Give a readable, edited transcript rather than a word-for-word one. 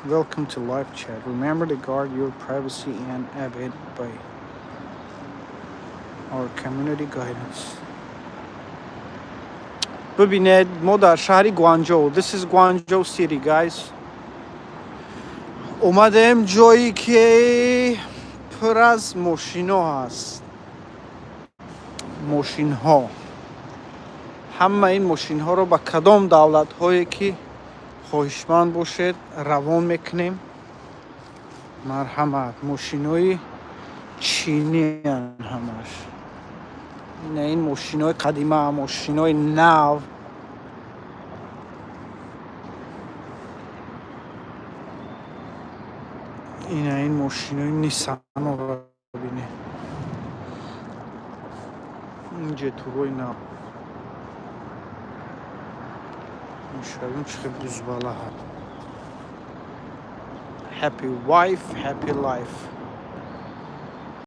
Welcome to live chat. Remember to guard your privacy and abide by our community guidance. Бибинед, мо дар шаҳри Гуанҷоу. This is Guangzhou city, guys. Омадем ҷое, ки пур аз мошино ҳаст, мошинҳо. Ҳама ин мошинҳоро ба кадом давлатҳое ки хоҳишманд бошед, равон мекунем. Марҳамат, мошинои чиниян ҳамаш. Ина ин мошинои қадима, мошинои нав. Ина ин мошинои Ниссанора бинед, ин Ҷетурҳои нав. Мешавем, чӣ хел бузбала. Happy wife, happy life.